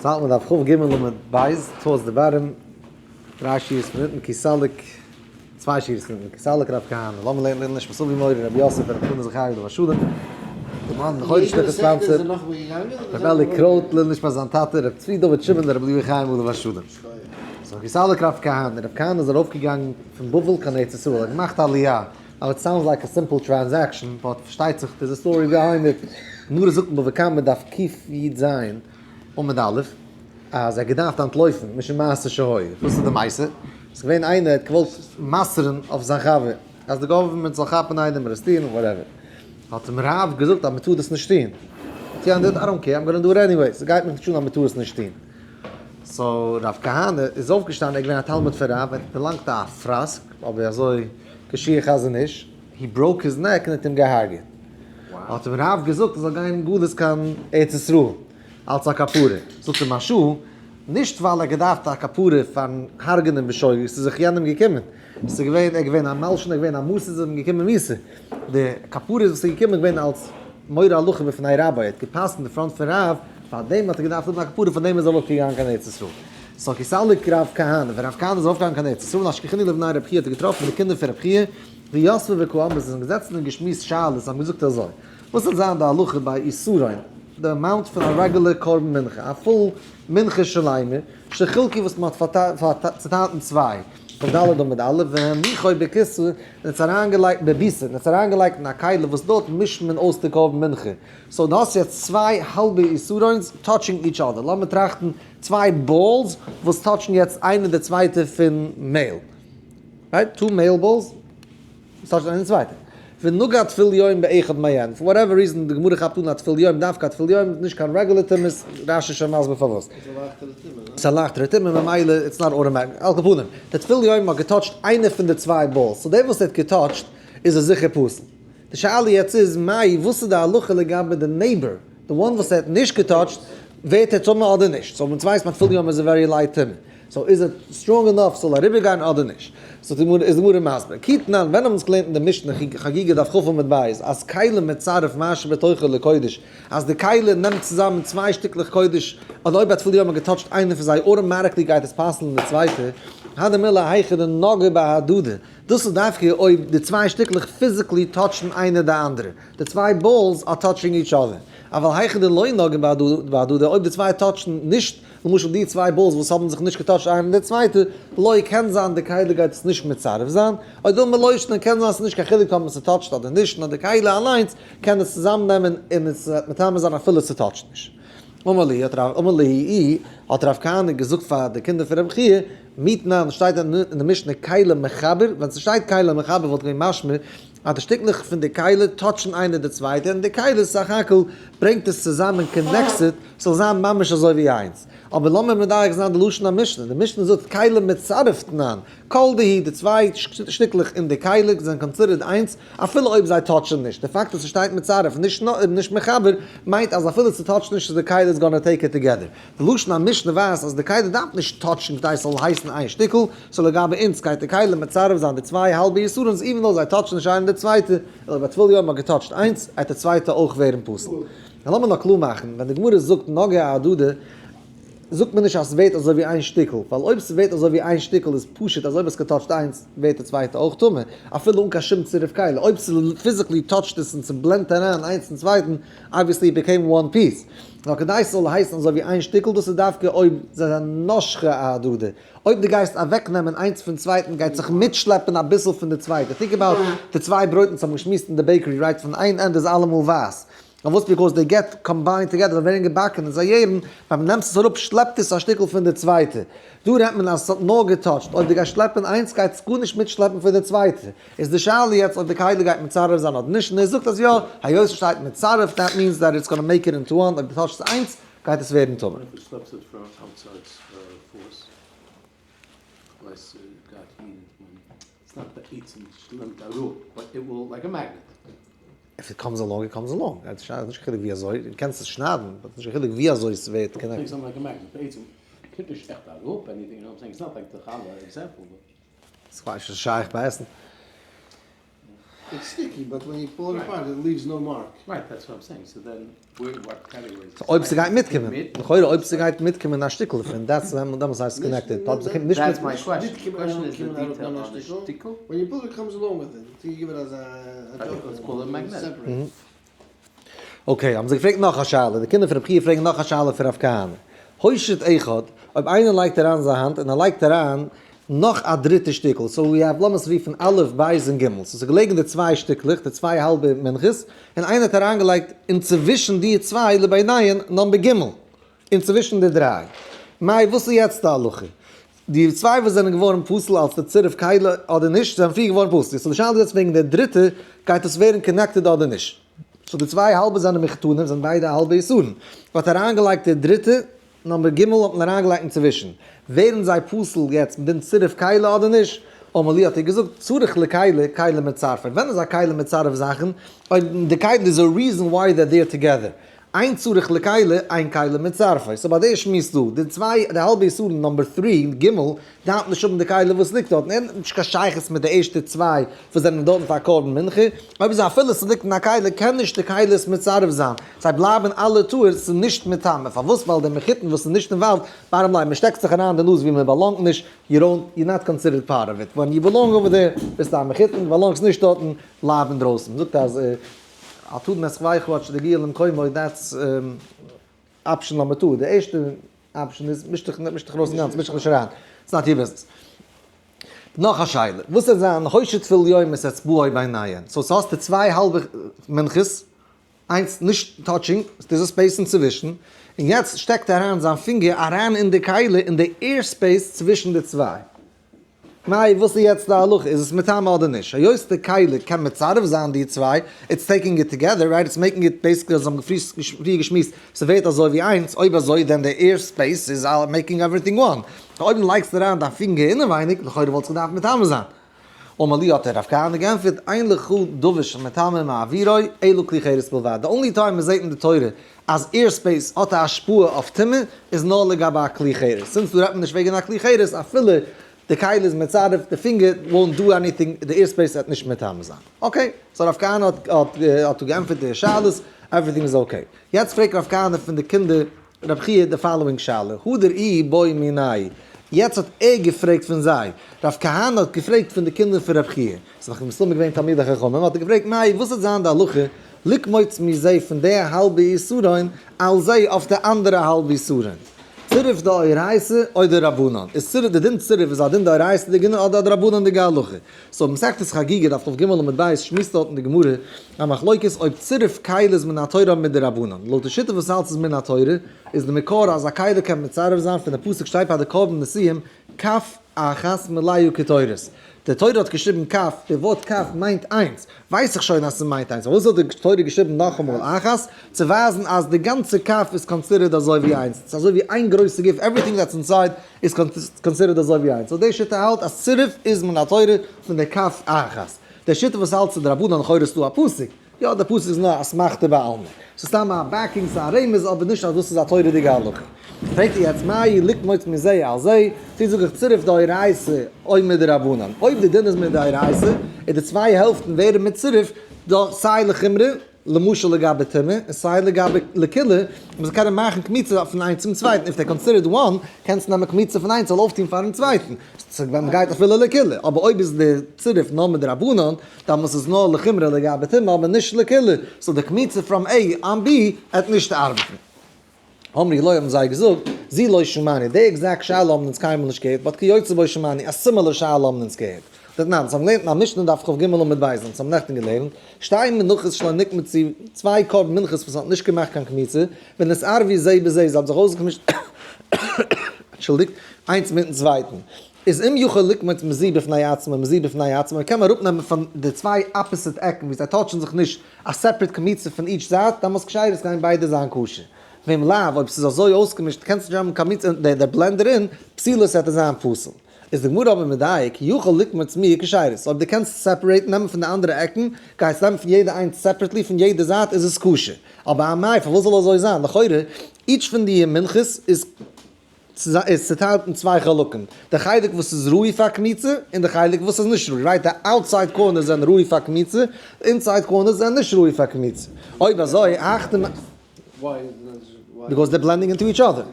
ס'האלט מען דף כ"ג עמוד ב', towards the bottom, דריי שורות פון אונטן, כי סליק, צוויי שורות פון אונטן, כי סליק רב כהנא, לאמיר לערנען לעילוי נשמת אבי מורי רבי יוסף ברב חנא זכריה עליו השלום, די מאן די חודש שליחות sponsor, רבי אלי קרויט לעילוי נשמת זיין טאטע רבי צבי דוד שמעון רבי אליהו חיים עליו השלום. So כי סליק רב כהנא, רב כהנא איז ארויפגעגאנגען פון בבל קיין ארץ ישראל, ער האט געמאכט עליה, now it sounds like a simple transaction, but פארשטייט זיך there's a story behind it. גמרא זאגט אין בבא קמא דף קי"ז עמוד א', אז ער האט געדארפט אנטלויפן משום מעשה שהיה. וואס איז די מעשה? ס'איז געווען איינער האט געוואלט מסר'ן אויף זיין חבר, אז די government זאל כאפן איינעם ארעסטירן whatever. האט אים רב געזאגט אז מ'טאר דאס נישט טון. האט יענער געזאגט I don't care, I'm gonna do it anyway, ס'גייט מיך נישט אן אז מ'טאר עס נישט טון. So רב כהנא איז אויפגעשטאנען, ער איז געווען א תלמיד פון רב, ער האט דערלאנגט א פראסק, אבער אזוי קשיח חזון איש, he broke his neck און האט אים געהארגעט. האט אים רב געזאגט ער זאל גיין אין גלות קיין ארץ ישראל אלס א כפרה. זאגט אים מהרש"א, נישט ווייל ער האט געדארפט א כפרה פארן הרג'נען בשוגג, ס'איז זיך יענעם געקומען, ס'איז געווען, ער איז געווען א מלשין, ער איז געווען א מסית, ס'איז אים געקומען מיתה. די כפרה וואס איז געקומען איז געווען אלס מורה הלכה בפני רבו, ער האט געפסקנט אין front פון רב, פאר דעם האט ער געדארפט האבן א כפרה, פאר דעם איז ער ארויפגעגאנגען קיין ארץ ישראל. So כי סליק רב כהנא, ווען רב כהנא איז ארויפגעגאנגען קיין ארץ ישראל, אשכחינהו לבני רב חייא האט ער געטראפן די קינדער פון רב חייא, ויתבי וקאמרי, זיי זענען געזעצן און געשמועסט שאלות, זיי האבן געזאגט אזוי, וואס וועט זיין די הלכה ביי עשרון, די amount פון א רעגולער קרבן מנחה, א full מנחה שלימה, שחולקו וואס מען האט צעטיילט אין צוויי, כ"ד עמוד א', והניחו בכיסא, און עס אריינגעלייגט בביסא, און עס אריינגעלייגט אין א כלי וואס דארט מישט מען אויס די קרבן מנחה, so דו האסט יעצט צוויי האלבע עשרון'ס touching each other, לאמיר טראכטן צוויי balls וואס touch ן יעצט איינע די צווייטע פון מעהל, right? Two מעהל balls וואס touch ן איינע די צווייטע. ונגע טבול יום באחד מהן, for whatever reason די גמרא כאפט אן א טבול יום, דווקא א טבול יום, נישט קיין רעגולער טומאה, רש"י איז שוין מסביר פארוואס. ס'איז א לייכטערע טומאה, ניין? ס'איז א לייכטערע טומאה ממילא it's not automatic, על כל פנים, די טבול יום האט גע touch ט איינע פון די צוויי balls, so דער וואס ער האט גע touch ט איז ער זיכער פסול. די שאלה יעצט איז מאי וואס איז די הלכה לגבי די neighbor, די one וואס ער האט נישט גע touch ט, ווערט ער טמא אדער נישט? So אונז ווייסט מען טבול יום איז א very light טומאה, so איז ער strong enough ס'זאל אריבער גיין אדער נישט? So די גמרא איז די גמרא מסביר, כי תנן, ווען האבן אונז געלערנט אין די משנה חגיגה דף כ עמוד ב' אז כלי מצרף מה שבתוכו לקודש, אז די כלי נעמט צוזאמען צוויי שטיקלעך קודש, אדער אויב א טבול יום האט גע touch ט איינע פון זיי automatically גייט עס פסל'ן די צווייטע, הני מילי היכא דנגעי בהדדי, דאס איז דווקא אויב די צוויי שטיקלעך physically touch ן איינע די אנדערע, די צוויי balls are touching each other, אבל היכא דלא נגעי בהדדי, אויב די צוויי touch ן נישט, למשל די צוויי balls וואס האבן זיך נישט גע touch ט איינע די צווייטע, לא קען זיין די כלי גייט עס נישט מצרף זיין, או דילמא לא שנא קען זיין ס'איז נישט קיין חילוק אויב ס' touch ט אדער נישט, נאר די כלי אליינס קען עס צוזאם נעמען און עס מטמא זיין אפילו ס' touch ט נישט. אמר להו האט רב אמר להו האט רב כהנא געזאגט פאר די קינדער פון רבי חייא, מי תנן שטייט אין די משנה כלי מחבר, ווען ס'שטייט כלי מחבר וואלט געווען משמע אז די שטיקלעך פון די כלי touch ן איינע די צווייטע און די כלי סך הכל ברענגט עס צוזאמען connects it ס'זאל זיין ממש אזוי ווי איינס. אבער לאמיר מדייק זיין די לשון המשנה, די משנה זאגט כלי מצרף תנן, כל דהו די צוויי שטיקלעך אין די כלי זענען considered איינס אפילו אויב זיי touch ן נישט, די פאקט אז ס'שטייט מצרף נישט נישט מחבר מיינט אז אפילו ס' touch ט נישט איז די כלי is gonna take it together. די לשון המשנה ווייזט אז די כלי דארף נישט touch ן כדי ס'זאל הייסן איין שטיקל, so לגבי אונז גייט די כלי מצרף זיין די צוויי האלבע עשרון'ס even though זיי touch ן נישט איינע די צווייטע, אויב א טבול יום האט גע touch ט איינס, גייט די צווייטע אויך ווערן פסול. און לאמיר נאר קלאר מאכן, ווען די גמרא זאגט נגעי אהדדי, זאגט מען נישט אז ס'ווערט אזוי ווי איין שטיקל, ווייל אויב ס'ווערט אזוי ווי איין שטיקל איז פשוט אז אויב עס גע touch ט איינס ווערט די צווייטע אויך טמא, אפילו אן קיין שום צירוף כלי, אויב ס' physically touch ט עס און ס' blend ט אריין איינס אין צווייטן, obviously it became one piece. נאר כדי ס'זאל הייסן אזוי ווי איין שטיקל, דאס איז דווקא אויב זיי זענען נשכי אהדדי. אויב דו גייסט אוועקנעמען איינס פון צווייטן גייט זיך מיטשלעפן אביסל פון די צווייטע. Think about די צוויי ברויטן וואס האבן געשמועסט אין די bakery right פון איין ענדע איז אלעמאל ווייס. פארוואס? Because they get combined together, זיי ווערן געבאקן און זיי יערן, ווען מ'נעמט עס אראפ שלעפט עס א שטיקל פון די צווייטע. דא רעדט מען אז עס האט נאר גע touch ט, אויב דו גייסט שלעפן איינס גייט עס גארנישט מיטשלעפן פון די צווייטע. איז די שאלה יעצט אויב די כלי גייט מצרף זיין אדער נישט, און ער זאגט אז יא, היות עס שטייט מצרף that means that it's gonna make it into one, אויב דו touch סט איינס גייט עס ווערן טמא. If it comes along, it comes along. עס איז נישט קיין חילוק ווי אזוי, דו קענסט עס שניידן, but נישט קיין חילוק ווי אזוי עס ווערט connected. ס'איז שייך ביי עסן. It's sticky, but when you pull it apart, it leaves no mark. Right, that's what I'm saying, so then, where, what category is So אויב ס'גייט מיטקומען, לכאורה אויב ס'גייט מיטקומען א שטיקל דערפון, that's ווען דעמאלטס הייסט עס connected, אויב ס'קומט נישט מיט. That's my question, the question is the detail on the שטיקל. When you pull it, it comes along with it, you give it as a I think let's call it magnetic. Separate. Okay, האבן זיי געפרעגט נאך א שאלה, די קינדער פון רב חייא פרעגן נאך א שאלה פון רב כהנא. הושיט אחד, אויב איינער לייגט אריין זיין האנט און ער לייגט אריין נאך א דריטע שטיקל, so we have לאמיר עס רופן א', ב' און ג', so ס'איז געלעגן די צוויי שטיקלעך, די צוויי האלבע מנחות, און איינער האט אריינגעלייגט אינצווישן די צוויי לביניהן number ג', אינצווישן די דריי. מאי, וואס איז יעצט די הלכה? די צוויי וואס זענען געווארן פסול אלס די צירוף כלי אדער נישט, זענען פריער געווארן פסול. So די שאלה איז יעצט וועגן די דריטע, גייט עס ווערן connected אדער נישט? So די צוויי האלבע זענען מחותנים, זענען ביידע האלבע איסורן. מ'האט אריינגעלייגט די דריטע, number ג' האט מען אריינגעלייגט אינצווישן. ווערן זיי פסול יעצט מיט דעם צירוף כלי אדער נישט? אמר להו האט ער געזאגט, צריך לכלי, כלי מצרפי. ווען איז א כלי מצרף זאכן? אויב די כלי איז א reason why they're there together. אין צריך לכלי, אין כלי מצרפי. So ביי די שמועס דא, די צוויי, די האלבע איסורן number 3, ג', דארף נישט האבן די כלי וואס ליגט דארט. און נישט קיין שייכות מיט די ערשטע צוויי וואס זענען דארטן פאר קרבן מנחה. אויב איז אפילו ס'ליגט אין א כלי, קען נישט די כלי עס מצרף זיין. זיי בלייבן אלע טהור, ס'איז נישט מטמא. פארוואס? ווייל די מחותן וואס איז נישט involved, bottom line, מ'שטעקט זיך אריין די נאז ווי מ'באלאנגט נישט, you don't, you're not considered part of it. When you belong over there, ביסטו א מחותן, באלאנגסט נישט דארטן, בלייב אינדרויסן. מ'זאגט אז אל תדין את חברך עד שתגיע למקומו, that's option number 2. די ערשטע option איז, מיש דיך, מיש דיך ארויס אינגאנצן, מיש דיך נישט אריין. It's not your business. נאך א שאלה, וואס וועט זיין הושיט טבול יום את אצבעו ביניהן? So ס'האסטו צוויי האלבע מנחות, איינס נישט touching, ס'איז א space אינצווישן, און יעצט שטעקט ער אריין זיין פינגער אריין אין די כלי אין די air space צווישן די צוויי. מאי, וואס איז יעצט די הלכה? איז עס מטמא אדער נישט? היות די כלי קען מצרף זיין די צוויי, it's taking it together, right? It's making it basically, אזוי האבן פריער געשמועסט, ס'ווערט אזוי ווי איינס, אויב אזוי then די air space איז making everything one. אויב דו לייגסט אריין דיין פינגער אינעווייניג, לכאורה וואלט זיך געדארפט מטמא זיין. אמר להו האט רב כהנא געענטפערט, אין לך דבר שמטמא מאוירו, אלא כלי חרס בלבד. די only time מ'זעט אין די תורה אז air space האט א השפעה אויף טומאה איז נאר לגבי א כלי חרס. Since דא רעדט מען נישט וועגן א כלי חרס, אפילו די כלי איז מצרף, די פינגער won't do anything, די air space וועט נישט מטמא זיין. Okay, so רב כהנא האט האט געענטפערט די שאלות, everything איז okay. יעצט פרעגט רב כהנא פון די קינדער רב חייא די following שאלה, הדר איהו בעא מינייהו, יעצט האט ער געפרעגט פון זיי, רב כהנא האט געפרעגט פון די קינדער פון רב חייא, ס'איז דאך מסתמא געווען תלמידי חכמים, האט ער געפרעגט מאי וואס וועט זיין די הלכה לקמוץ מזה פון די האלבע עשרון על זה אויף די אנדערע האלבע עשרון, צירוף דאורייתא או דרבנן, איז צירוף די דין צירוף איז א דין דאורייתא'דיגע אדער א דרבנן'דיגע הלכה? So מסכת חגיגה דף כג עמוד ב' שמועסט דארט אין די גמרא א מחלוקת אויב צירוף כלי איז מן התורה אדער מדרבנן. לויט די שיטה וואס האלט ס'איז מן התורה איז די מקור אז א כלי קען מצרף זיין פון די פסוק שטייט ביי די קרבן נשיאים כף אחת מלאה קטורת. די תורה האט געשריבן כף, די ווארט כף מיינט איינס, ווייס איך שוין אז ס'מיינט איינס, פארוואס האט די תורה געשריבן נאכאמאל אחת? צו ווייזן אז די גאנצע כף איז considered אזוי ווי איינס, ס'איז אזוי ווי איין גרויסע גוף, everything that's inside איז considered אזוי ווי איינס, so די שיטה האלט אז צירוף איז מן התורה פון די כף אחת. די שיטה וואס האלט ס'איז דרבנן לכאורה איז דא א פסוק, יא די פסוק איז נאר אסמכתא בעלמא, ס'איז סתם א backing ס'איז א רמז אבער נישט אז דאס איז א תורה'דיגע הלכה. פרעגט ער יעצט מהו לקמוץ מזה על זה, צו זאג איך צירוף דאורייתא או מדרבנן, אויב די דין איז מדאורייתא איז די צוויי העלפטן ווערן מצורף דורך סיי לחומרא, למשל לגבי טומאה און סיי לגבי לקולא, מען זאל קענען מאכן קמיצה פון איינס צום צווייטן, if they considered one, קענסטו נעמען קמיצה פון איינס זאל אויפטון פארן צווייטן, מען גייט אפילו לקולא, אבער אויב איז די צירוף נאר מדרבנן, דאמאלס איז נאר לחומרא לגבי טומאה אבער נישט לקולא, so די קמיצה from A on B עט נישט ארבעטן. אמרי לו האבן זיי געזאגט, זו לא שמענו, די exact שאלה האבן אונז קיינמאל נישט געהערט, but כיוצא בו שמענו, א similar שאלה האבן אונז געהערט. דתנן, אונז האבן געלערנט אין א משנה דף כג עמוד ב', אונז האבן נעכטן געלערנט, שתי מנחות שלא נקמצו, צוויי קרבן מנחות וואס האט נישט געמאכט קיין קמיצה, ונתערבו זה בזה, זיי האבן זיך אויסגעמישט, אנטשולדיגט, איינס מיטן צווייטן. איז אם יכול לקמוץ מזו בפני עצמה ומזו בפני עצמה, קען מען אראפנעמען פון די צוויי opposite עקן ווי זיי touch ן זיך נישט א separate קמיצה פון each זייט, דאמאלס כשרות גייען ביידע זיין כשר. ואם לאו, אויב ס'איז אזוי אויסגעמישט קענסטו נישט האבן קיין מיצה אין די blender אין, פסולות וועט עס זיין פסול. איז די גמרא אבער מדייק, יכול לקמוץ מיהא כשרות, אויב דו קענסט separate ן נעמען פון די אנדערע עקן, גייסט נעמען פון יעדע איינס separately פון יעדע זייט איז עס כשר. אבער אמאי, פארוואס זאל אזוי זיין? לכאורה, each פון די מנחות איז. איז צעטיילט אין צוויי חלקים, די חלק וואס איז ראוי פאר קמיצה און די חלק וואס איז נישט ראוי, right? די outside corners זענען ראוי פאר קמיצה, inside corners זענען נישט ראוי פאר קמיצה. אויב אזוי, הכא because they're blending into each other.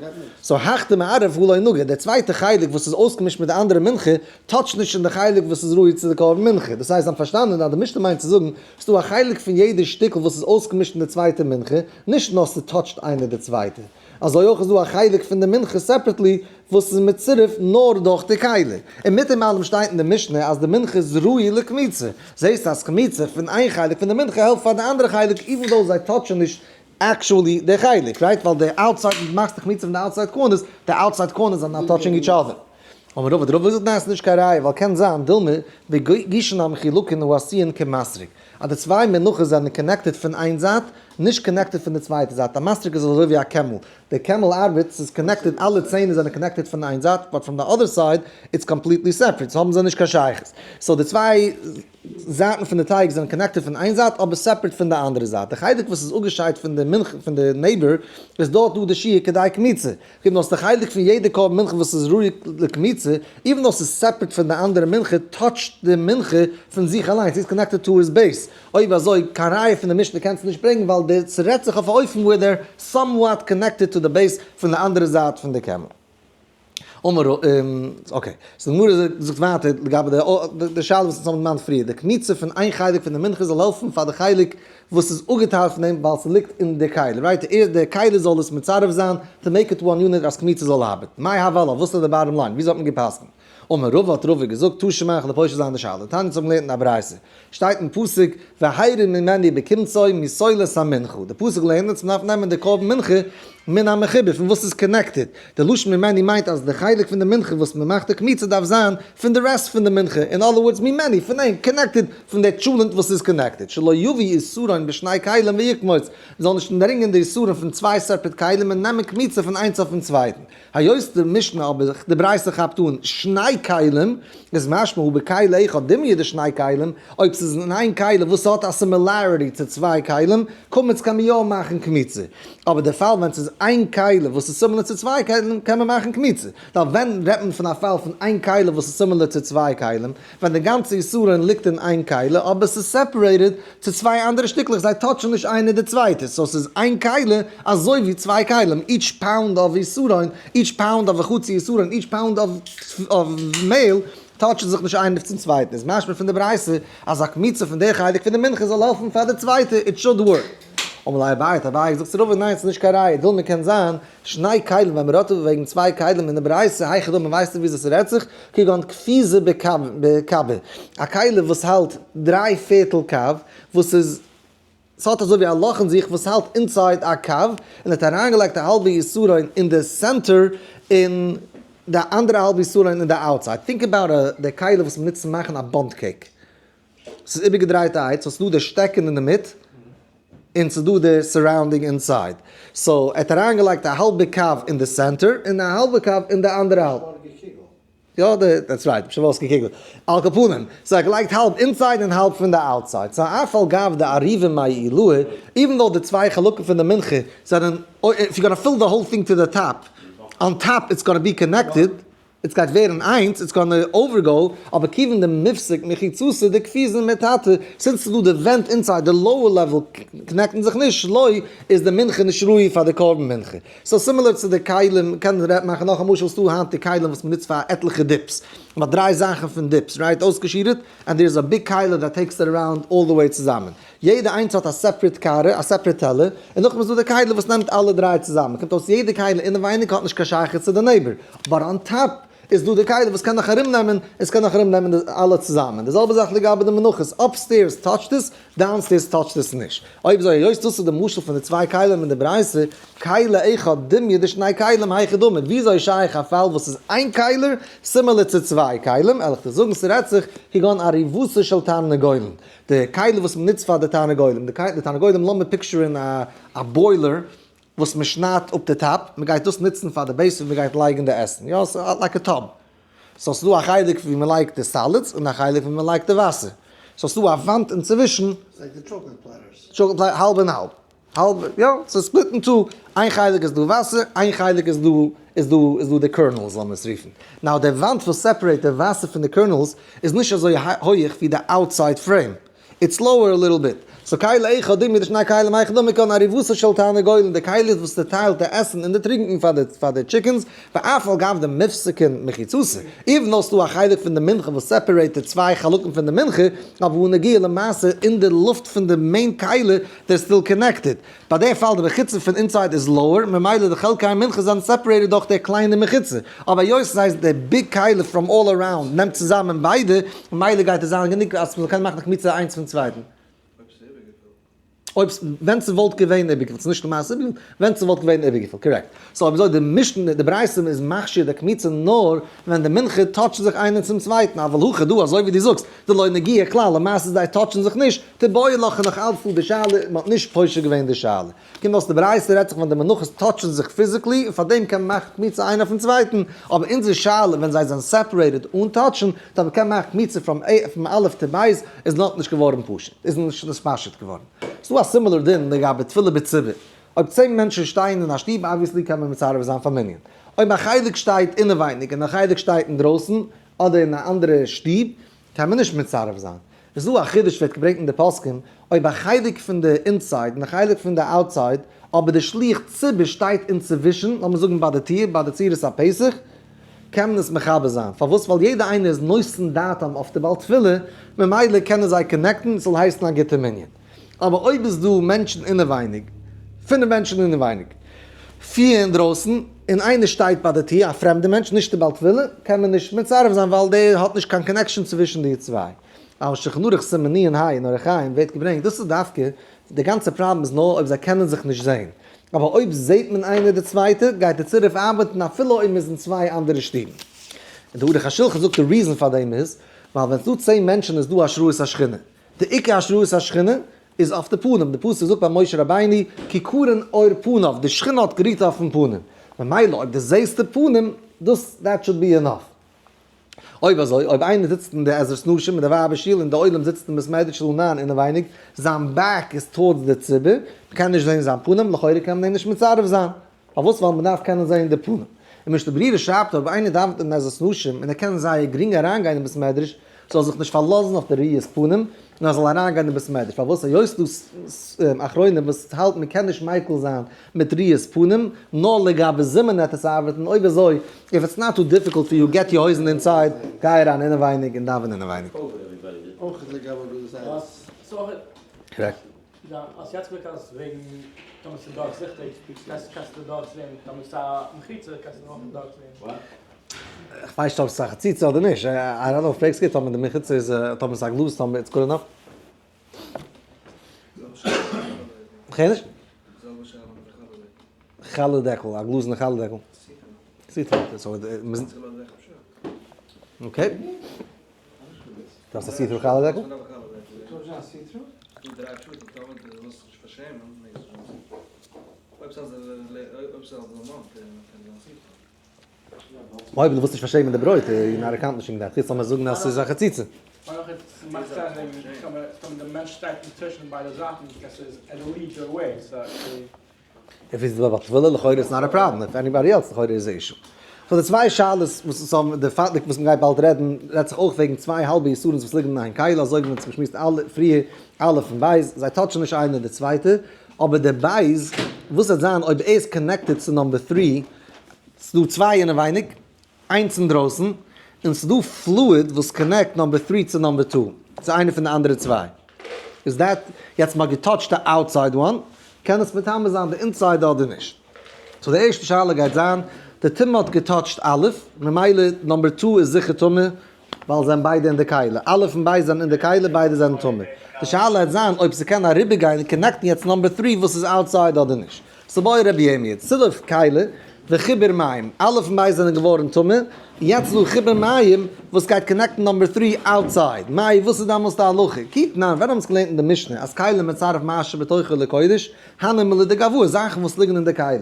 So הך דמערב הוא לא נגע, דער צווייטער חלק וואס איז אויסגעמישט מיט די אנדערע מנחה, touch ט נישט אין די חלק וואס איז ראוי צו די קרבן מנחה. דאס הייסט, זיי האבן פארשטאנען אז די משנה מיינט צו זאגן, ס'דא א חלק פון יעדע שטיקל וואס איז אויסגעמישט אין די צווייטע מנחה, נישט נאר ס' touch ט איינער די צווייטע. אזוי אויך איז דא א חלק פון די מנחה separately וואס איז מצורף נאר דורך די כלי. און מיט דעם אלעם שטייט אין די משנה אז די מנחה איז ראוי לקמיצה. זעסט אז קמיצה פון איין חלק פון די מנחה העלפט פאר די אנדערע חלק even though זיי touch ען נישט actually די חלק, right? ווייל די outside, מאכסט די קמיצה פון די outside corners, די outside corners are not touching each other. אבער רבא, רבא זאגט ניין, ס'איז נישט קיין ראיה, ווייל קען זיין, דילמא, בגישין המחולקין העשויין כמסרק. אז די צוויי מנחות זענען connected פון איין זייט, נישט connected פון די צווייטע זייט. א מסרק איז אזוי ווי א camel. די camel ארבעט, ס'איז connected, אלע ציינער זענען connected פון איין זייט, but from the other side, it's completely separate. so האבן זיי נישט קיין שייכות. so די צוויי זייטן פון די טייג זענען connected פון איין זייט, אבער separate פון די אנדערע זייט. די חלק וואס איז אפגעשיידט פון די מנחה, פון די neighbor, איז דארט דא די שיעור כדי קמיצה. קומט אויס די חלק פון יעדע קרבן מנחה וואס איז ראוי לקמיצה, even though ס'איז separate פון די אנדערע מנחה, touch ט די מנחה פון זיך אליינס, איז connected to his base. אויב אזוי, קיין ראיה פון די משנה קענסטו נישט ברענגען, ווייל די ס'רעדט זיך אויף א אופן where they're somewhat connected to the base פון די אנדערע זייט פון די camel. אמר, okay. so די גמרא זאגט ווייטער לגבי די שאלה וואס אונז האבן דערמאנט פריער, די קמיצה פון איין חלק פון די מנחה זאל העלפן פאר די חלק וואס איז אפגעטיילט פון דעם ווייל ס'ליגט אין די כלי, right? די כלי זאל עס מצרף זיין to make it one unit אז קמיצה זאל ארבעטן. מאי הוה עלה, וואס איז די bottom line? וויאזוי האט מען גע'פסק'נט? אמר רבא, האט רבא געזאגט, תא שמע, כ'וועל פושט זיין די שאלה. תניא, אונז האבן געלערנט אין א ברייתא, שטייט אין פסוק, והרים ממנו בקמצו מסולת המנחה. די פסוק לערנט אונז מ'דארף נעמען די קרבן מנחה מן המחובר, פון וואס איז connected. די לשון ממנו מיינט אז די חלק פון די מנחה וואס מ'מאכט די קמיצה דארף זיין פון די rest פון די מנחה, in other words ממנו, פון אים, connected, פון די טשולענט וואס איז connected. שלא יביא עשרון בשני כלים ויקמוץ, מ'זאל נישט ברענגען די עשרון פון צוויי separate כלים און נעמען קמיצה פון איינס אויפן צווייטן. היות די משנה אבער די ברייתא כאפט אן שני כלים, איז משמע הא בכלי אחד דומיא דשני כלים, אויב ס'איז אין איין כלי וואס האט א similarity צו צוויי כלים, קמץ קען מען יא מאכן קמיצה. אבער די פאל ווען ס'איז איין כלי וואס איז similar צו צוויי כלים קען מען מאכן קמיצה. ווייל ווען רעדט מען פון א פאל פון איין כלי וואס איז similar צו צוויי כלים, ווען די גאנצע עשרון ליגט אין איין כלי אבער ס'איז separated צו צוויי אנדערע שטיקלעך, זיי touch ן נישט איינער די צווייטע, so ס'איז איין כלי אזוי ווי צוויי כלים, each pound of עשרון, each pound of חצי עשרון, each pound of מעהל, touch ן זיך נישט איינער צום צווייטן, איז משמע פון די ברייתא אז א קמיצה פון די חלק פון די מנחה זאל העלפן פאר די צווייטע, it should work. אמר ליה אביי, האט אביי געזאגט צו רבא, ניין ס'איז נישט קיין ראיה, דילמא קען זיין שני כלים ווען מ'רעדט וועגן צוויי כלים אין די ברייתא, היכי דמי ווייסטו וויאזוי ס'רעדט זיך, כגון קפיזא בקבא, א כלי וואס האלט דריי פערטל קב, וואס איז, ס'האט אזוי ווי א לאך אין זיך וואס האלט inside א קב, און האט אריינגעלייגט א האלבע עשרון אין די center און די אנדערע האלבע עשרון אין די outside. Think about די כלי וואס מ'נוצט צו מאכן א bundt cake. ס'איז איבערגעדרייט א איי, so ס'איז דא די שטעקן אינדערמיט, און ס'איז דא די surrounding inside. so ער האט אריינגעלייגט א האלבע קב אין די center, און א האלבע קב אין די אנדערע האלב. יא, that's right, פשעווארסקע קוגל. על כל פנים, so ער האט געלייגט האלב inside און האלב פון די outside. so אף על גב דעריבא מאי עילאה, even though די צוויי חלקים פון די מנחה זענען, if you gonna fill the whole thing to the top, on top it's gonna be connected, עס גייט ווערן איינס, it's gonna overgo, אבער כיוון דמיפסק מחיצתא דקפיזין מתתא, since ס'איז דא די ווענט inside די lower level connect ן זיך נישט, לא איז די מנחה נישט ראוי פאר די קרבן מנחה. so similar צו די כלים, קען מען מאכן נאך א משל, ס'דא היינט די כלים וואס מ'נוצט פאר עטליכע dips, מ'האט דריי זאכן פון dips, right, אויסגעשירעט, and there is a big כלי that takes it around all the way צוזאמען. יעדע איינס האט א separate קערה, א separate טעלער, און נאכדעם איז דא די כלי וואס נעמט אלע דריי צוזאמען, קומט אויס יעדע כלי אינעווייניג האט נישט קיין שייכות צו די neighbor, but on top איז דא די כלי וואס קען נאך ארום נעמען, עס קען נאך ארום נעמען אלע צוזאמען, די זעלבע זאך לגבי די מנחות, upstairs touch ט עס, downstairs touch ט עס נישט. אויב אזוי היות דאס איז די משל פון די צוויי כלים אין די ברייתא, כלי אחד דומיא דשני כלים היכי דמי, וויאזוי איז שייך א פאל וואס איז איין כלי similar צו צוויי כלים, עלעך דיר זאגן ס'רעדט זיך כגון אריבתו של תרנגולין, די כלי וואס מ'נוצט פאר די תרנגולים, די תרנגולים לאמיר picture ן א boiler וואס מ'שניידט אפ די top, מ'גייט דאס נוצן פאר די base ווי מ'גייט לייגן די עסן, יא ס'איז like א tub, so ס'איז דא א חלק ווי מ'לייגט די salads און א חלק ווי מ'לייגט די וואסער, so ס'איז דא א וואנט אינצווישן. It's like the chocolate platters. Chocolate platter, האלב און האלב. האלב, יא, ס'איז split in two, איין חלק איז דא וואסער, איין חלק איז דא, איז דא, איז דא די kernels, לאמיר עס רופן. Now, די וואנט וואס separate די וואסער פון די kernels איז נישט אזוי הויעך ווי די outside frame. It's lower a little bit. So כלי אחד דומיא דשני כלים היכי דמי כגון אריבתו של תרנגולין, די כלי וואס צעטיילט די עסן און די טרינקען פאר די chickens, ואף על גב דמיפסקא מחיצתא. Even though ס'דא א חלק פון די מנחה וואס separate די צוויי חלקים פון די מנחה, אבער הא נגיעא למעשה אין די לופט פון די main כלי, they're still connected. ביי די פאל די מחיצה פון inside איז lower, ממילא די חלקי המנחה זענען separated דורך די קליינע מחיצה. אבער היות עס הייסט די big כלי from all around נעמט צוזאמען ביידע, ממילא גייט עס זיין גענוג אז מ'זאל קענען מאכן די קמיצה איינס פון צווייטן. אויב ווען ס'וואלט געווען איבערגעפילט, ס'איז נישט למעשה איבערגעפילט, ווען ס'וואלט געווען איבערגעפילט, correct. So אויב אזוי די משנה, די ברייתא איז מכשיר די קמיצה נאר ווען די מנחה touch ן זיך איינער צום צווייטן, אבל הכא דא אזוי ווי דו זאגסט, דלא נגיעא כלל, למעשה זיי touch ן זיך נישט, תיבעי לך נאך אלץ דא די שאלה, מ'האט נישט פושט געווען די שאלה. קומט אויס די ברייתא רעדט זיך ווען די מנחות touch ן זיך physically און פארדעם קען מען מאכן קמיצה איינער אויפן צווייטן, אבער אונזער שאלה ווען זיי זענען separated אן touch ן, דאן מ'קען מאכן קמיצה from א' to ב' איז נאכנישט געווארן פשוט, איז נישט נתפשט געווארן. ס'דא א similar דין לגבי תפילה בציבור. אויב 10 מענטשן שטייען אין א שטוב obviously קען מען מצרף זיין פאר מנין. אויב א חלק שטייט אינעווייניג און א חלק שטייט אינדרויסן אדער אין א אנדערע שטוב קען מען נישט מצרף זיין. איז דא א חידוש ווערט געברענגט אין די פוסקים, אויב א חלק פון די inside און א חלק פון די outside, אבער די שליח ציבור שטייט אינצווישן, לאמיר זאגן ביי די טיר, ביי די צורת הפתח, קען מען עס מחבר זיין. פארוואס? ווייל יעדער איינער איז נותן דעתם אויף די בעל תפילה, ממילא קענען זיי connect ן, ס'זאל הייסן א גוטע מנין. אבער אויב איז דא מענטשן אינעווייניג, פינף מענטשן אינעווייניג, פיר אינדרויסן, און איינער שטייט ביי די טיר, א פרעמדע מענטש, נישט די בעל תפילה, קען מען נישט מצרף זיין ווייל דער האט נישט קיין connection צווישן די צוויי. אבער שולחן ערוך סימן נ ה אין אורח חיים ווערט געברענגט, דאס איז דווקא, די גאנצע פראבלעם איז נאר אויב זיי קענען זיך נישט זען. אבער אויב זעט מען איינער די צווייטע, גייט די צירוף ארבעטן אפילו אויב מ'איז אין צוויי אנדערע שטובן. און די ערוך השולחן זאגט די reason פאר דעם איז, ווייל ווען ס'דא 10 מענטשן איז דא השראת השכינה. די עיקר השראת השכינה איז אויף די פנים, די פסוק זאגט ביי משה רבינו כי קרן עור פניו, די שכינה האט גערוהט אויפן פנים, ממילא אויב דו זעהסט די פנים, דאס that should be enough. אויב אזוי, אויב איינער זיצט אין די עזרת נשים מיט די ווייבער שול און די עולם זיצט אין בית מדרש שול 9 אינעווייניג, זיין back איז towards די ציבור, מ'קען נישט זעהן זיין פנים, לכאורה קען מען אים נישט מצרף זיין. פארוואס? ווייל מ'דארף קענען זעהן די פנים. און משנה ברורה שרייבט אויב איינער דאווענט אין עזרת נשים און ער קען זייער גרינג אריינגיין אין בית מדרש, זאל זיך נישט פארלאזן אויף די ראיית פנים, נאר זאל אריינגיין אין בית מדרש. פארוואס? היות דא אחרונים וואס האלטן מ'קען נישט מיקל זיין מיט ראיית פנים, נאר לגבי זימון וועט עס ארבעטן, אויב אזוי, if it's not too difficult for you, get your הויזן inside, גיי אריין אינעווייניג און דאווען אינעווייניג. אויך לגבי בלוז. Correct. אז יעצט ווערט אז וועגן טאמער ס'איז דורכזיכטיג, קענסטו דארט זען, טאמער ס'איז א מחיצה קענסטו נאך דארט זען. איך ווייס נישט אויב ס'איז א חציצה אדער נישט, I don't know, פרעגסט גוט, טאמער די מחיצה איז, טאמער ס'איז א גלאז, טאמער it's good enough. כ'הער נישט. חלה דעקל, א גלאזענע חלה דעקל. See-through. Okay. דו האסט א see-through חלה דעקל? אויב דו ווילסט נישט פארשעמען די ברויט, you're not accomplishing that. יעצט לאמיר זאגן אז ס'איז א חציצה. If it's בעל תפילה לכאורה it's not a problem, if anybody else לכאורה איז א issue. So די צוויי שאלות וואס עס האבן די פארטיג וואס מ'גייט באלד רעדן, רעדט זיך אויך וועגן צוויי האלבע איסורים וואס ליגן אין איין כלי, אזוי ווי מ'האט זיך געשמועסט אלע פריער, א' און ב', זיי touch ן נישט איינער די צווייטע, אבער די ב', וואס וועט זיין אויב ער איז connected צו number 3, ס'דא צוויי אינעווייניג, איינס אינדרויסן, און ס'דא fluid וואס connect number 3 צו number 2, צו איינע פון די אנדערע צוויי. איז that, יעצט מ'האט גע touch ט די outside one, קען עס מטמא זיין די inside אדער נישט? So די ערשטע שאלה גייט זיין, די טומאה האט גע touch ט א', ממילא number 2 איז זיכער טמא, ווייל זיי זענען ביידע אין די כלי. א' און ב' זענען אין די כלי, ביידע זענען טמא. די שאלה וועט זיין אויב ס'קען אריבערגיין און connect ן יעצט number 3 וואס איז outside אדער נישט. ס'בעי רבי ירמי', צילף כלי וחיבור מים, א' און ב' זענען געווארן טמא, יעצט איז דא חיבור מים וואס גייט connect ן number 3 outside. מאי, וואס איז דאמאלס די הלכה? כי תנן, ווען האבן אונז געלערנט אין די משנה אז כלי מצרף מה שבתוכו לקודש, הני מילי דגואי, זאכן וואס ליגן אין די כלי.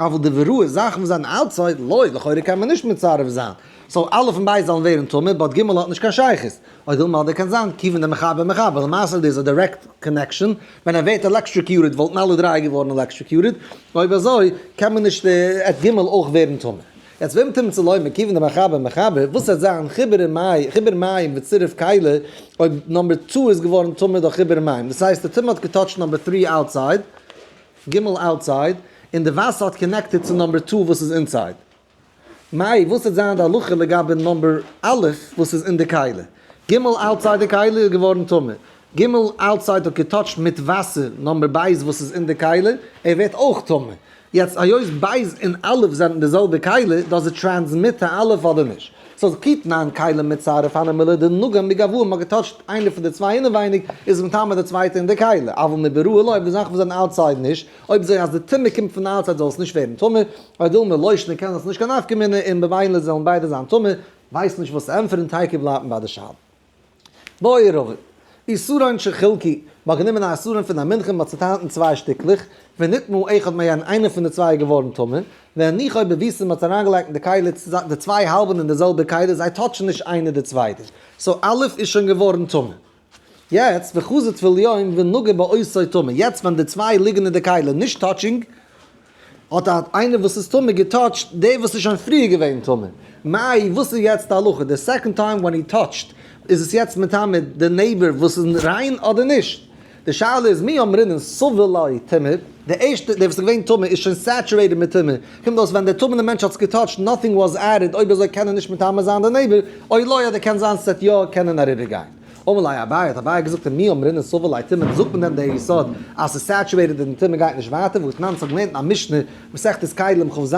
אבל דבראי, זאכן וואס זענען outside, לא, לכאורה קען מען נישט מצרף זיין. So אלף און בית זאלן ווערן טמא, but גימל האט נישט קיין שייכות. או דילמא אדער קען זיין, כיוון דמחבר מחבר, למעשה איז א direct connection, ווען ער ווערט electrocuted וואלטן אלע דריי געווארן electrocuted, אויב אזוי קען מען נישט עט גימל אויך ווערן טמא. יעצט ואם תמצא לומר כיוון דמחבר מחבר, וואס וועט זיין חיבור מים, חיבור מים וצירוף כלי, אויב number 2 איז געווארן טמא דורך חיבור מים, דאס הייסט די טומאה האט געטאטשט number 3 outside, גימל outside, און די וואסער האט connected צו number 2 וואס איז inside. מאי, וואס וועט זיין די הלכה לגבי number א' וואס איז אין די כלי? גימל outside די כלי איז געווארן טמא. גימל outside האט געטאטשט מיט וואסער number בית וואס איז אין די כלי, ער ווערט אויך טמא. יעצט היות בית און א' זענען די זעלבע כלי, does it transmit to א' אדער נישט? So כי תנן כלי מצרף הני מילי דנגע מגואי, מ'האט געטאטשט איינער פון די צוויי אינעווייניג, איז מטמא די צווייטע אין די כלי. אבל מבראי לא, אויב די זאכן וואס זענען outside נישט, אויב אזוי אז די טומאה קומט פון outside זאל עס נישט ווערן טמא, או דילמא לא שנא קען עס נישט קיין נפקא מינה און במילא זאלן ביידע זיין טמא, ווייס נישט וואס צו ענטפערן, תיקו בלייבט מען ביי די שאלה. בעי רבא, עשרון שחולקו, מ'האט גענומען א עשרון פון א מנחה, מ'האט צעטיילט אין צוויי שטיקלעך, ונטמא אחד מהן, איינער פון די צוויי איז געווארן טמא, והניחו בביסן, מ'האט עס אריינגעלייגט אין די כלי, די צוויי האלבן אין די זעלבע כלי, זיי טאטשן נישט איינער די צווייטע, so א' איז שוין געווארן טמא. יעצט, וחזר טבול יום ונגע באותו טמא, יעצט ווען די צוויי ליגן אין די כלי נישט touching, האט איינער וואס איז טמא געטאטשט דער וואס איז שוין פריער געווען טמא. מאי, וואס איז יעצט די הלכה? די second time ווען he touched, איז עס יעצט מטמא די neighbor וואס איז ריין אדער נישט? די שאלה איז מי אמרינן סביל ליה טומאה, די ערשטע, דער וואס איז געווען טמא איז שוין saturated מיט טומאה, קומט אויס ווען דער טמא'נער מענטש האט עס געטאטשט nothing was added, אויב אזוי קען ער נישט מטמא זיין די neighbor, או לא אדער קען זיין ס'וועט יא קענען אריבערגיין. אמר ליה אביי, האט אביי געזאגט מי אמרינן סביל ליה טומאה, זאגט מען דען דער יסוד אז ס'איז saturated און די טומאה גייט נישט ווייטער, והתנן ס'האט געלערנט אין א משנה, מסכת כלים כ"ז,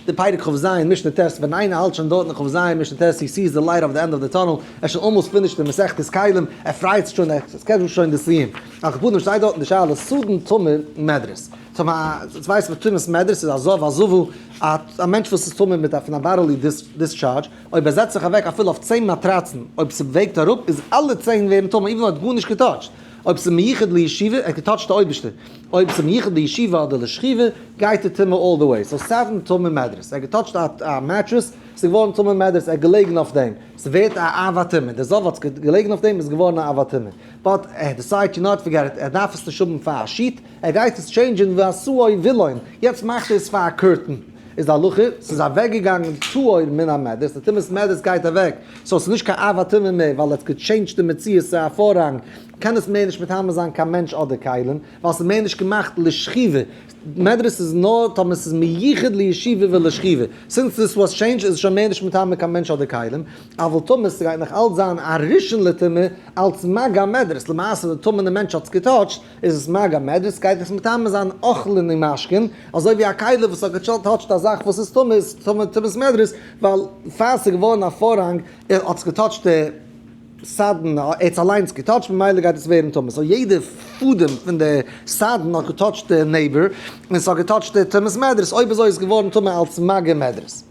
די פרק כ"ז, משנה ט', ווען איינער האלט שוין דארט אין כ"ז משנה ט', he sees the light of the end of the tunnel, ער איז שוין almost finished אין מסכת כלים, ער פרייט זיך שוין, ער schedule ט שוין די סיום. על כל פנים שטייט דארט אין די שאלה סדין טמא מדרס. טמא, צו ווייסט וואס טומאת מדרס איז א זב א זבה, א מענטש וואס איז טמא מיט א פון א bodily discharge, אויב ער זעצט זיך אוועק אפילו אויף 10 מאטראצן, אויב ס'וועגט אראפ איז אלע 10 ווערן טמא, even אויב ער האט גארנישט געטאטשט. אויב ס'איז מיוחד לישיבה, ער האט געטאטשט די אויבערשטער. אויב ס'איז מיוחד לישיבה אדער לשכיבה, גייט די טומאה all the way. So סדין טמא מדרס. ער האט געטאטשט א mattress, ס'איז געווארן טמא מדרס, ער האט געלעגן אויף דעם. ס'ווערט א אב הטומאה. דער זב האט געלעגן אויף דעם, איז געווארן א אב הטומאה. But ער decide to not forget it, ער דארף עס נישט האבן פאר א sheet, ער גייט עס טשעינדזשען ועשאו וילון, יעצט מאכט ער עס פאר א curtain. איז די הלכה, ס'איז אוועקגעגאנגען טהור מן המדרס, די טומאת מדרס גייט אוועק, so ס'איז נישט קיין אב הטומאה מער, ווייל ער האט געטשעינדזשט די מציאות צו א פארהאנג, קען עס מער נישט מטמא זיין קיין מענטש אדער כלים, ווייל ס'איז מער נישט געמאכט לשכיבה, מדרס איז נאר טאמער ס'איז מיוחד לישיבה ולשכיבה, since this was changed איז עס שוין מער נישט מטמא קיין מענטש אדער כלים, אבל טומאה ס'גייט נאך אלץ זיין א ראשון לטומאה אלץ מגע מדרס, למעשה די טמא'נע מענטש האט עס געטאטשט, איז עס מגע מדרס, גייט עס מטמא זיין אוכלין און משקין, אזוי ווי א כלי וואס האט געטאטשט א זאך וואס איז טמא איז טמא טומאת מדרס, ווייל פאר ס'איז געווארן א פארהאנג האט עס געטאטשט די סדין, ער האט עס אליינס געטאטשט ממילא גייט עס ווערן טמא, so יעדע פאדעם פון די סדין האט געטאטשט די neighbor, און ס'האט געטאטשט די טומאת מדרס, אויב אזוי איז עס געווארן טמא אלס מגע מדרס.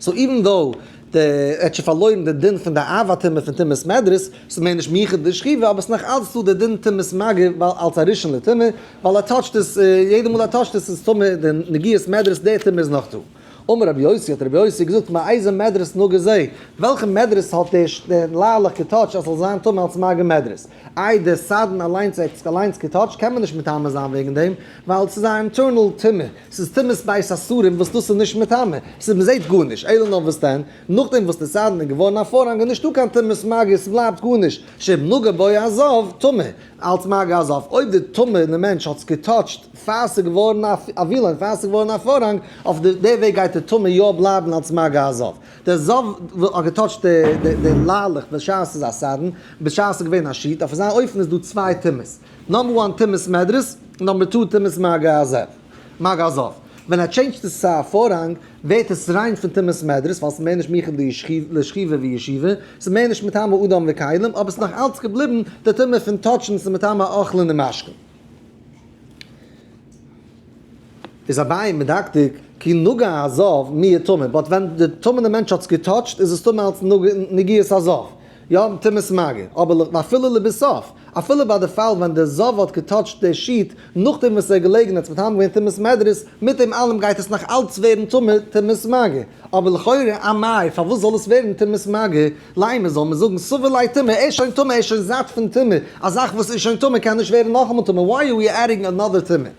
So even though די ער האט שוין פארלוירן די דין פון די אב הטומאה פון טומאת מדרס, ס'איז מער נישט מיוחד לשכיבה, אבער ס'איז נאך אלץ דא די דין טומאת מגע ווייל אלס א ראשון לטומאה, ווייל ער טאטשט עס, יעדע מאל ער טאטשט עס איז טמא די נגיעת מדרס, די טומאה איז נאך דא. אמר רבי יוסי, האט רבי יוסי געזאגט, מאיזה מדרס נגע זה? וועלכע מדרס האט דער ליילעך געטאטשט אז ס'זאל זיין טמא אלס מגע מדרס? איי דער סדין אליינס האט עס אליינס געטאטשט, קען מען נישט מטמא זיין וועגן דעם, ווייל ס'איז א internal טומאה. ס'איז טומאת בית הסתרים וואס דאס איז נישט מטמא, ס'איז מ'זעט גארנישט, אלא נאר וואס דען, נאכדעם וואס די סדין איז געווארן א פארהאנג איז נישטא קיין טומאת מגע, ס'בלייבט גארנישט, שאם נגע בו הזב טמא, אלץ מגע הזב, אויב די טמא'נע מענטש האט עס געטאטשט פאר ס'איז געווארן א וילון, פאר ס'איז געווארן א פארהאנג, אויף די וועג גייט די טומאה יא בלייבן אלץ מגע הזב. דער זב האט געטאטשט די ליילעך בשעת ס'איז א סדין, בשעת ס'איז געווען א sheet, אויף אזא אופן איז דא צוויי טומאות. Number one טומאת מדרס, number two טומאת מגע הזב. מגע הזב. ווען ער טשעינדזשט עס צו א פארהאנג, ווערט עס ריין פון טומאת מדרס, ווייל ס'איז מער נישט מיוחד לשכיבה וישיבה, ס'איז מער נישט מטמא אדם וכלים, אבער ס'איז נאך אלץ געבליבן די טומאה פון טאטשן, ס'איז מטמא אוכלין און משקין. איז אביי מדקדק כי נגע הזב מיהא טמא, but ווען די טמא'נע מענטש האט עס געטאטשט איז עס טמא אלץ נגיעת הזב. יא, טומאת מגע. אבער ואפילו לבסוף, אפילו ביי די פאל ווען די זב האט געטאטשט די sheet נאכדעם וואס ער איז געלעגן האט עס מטמא געווען טומאת מדרס, מיט דעם אלעם גייט עס נאך אלץ ווערן טמא טומאת מגע. אבער לכאורה אמאי, פארוואס זאל עס ווערן טומאת מגע? לימא זאל מען זאגן סבר ליה טומאה, ער איז שוין טמא, ער איז שוין זאט פון טומאה, א זאך וואס איז שוין טמא קען נישט ווערן נאכאמאל טמא, why are we adding another טומאה?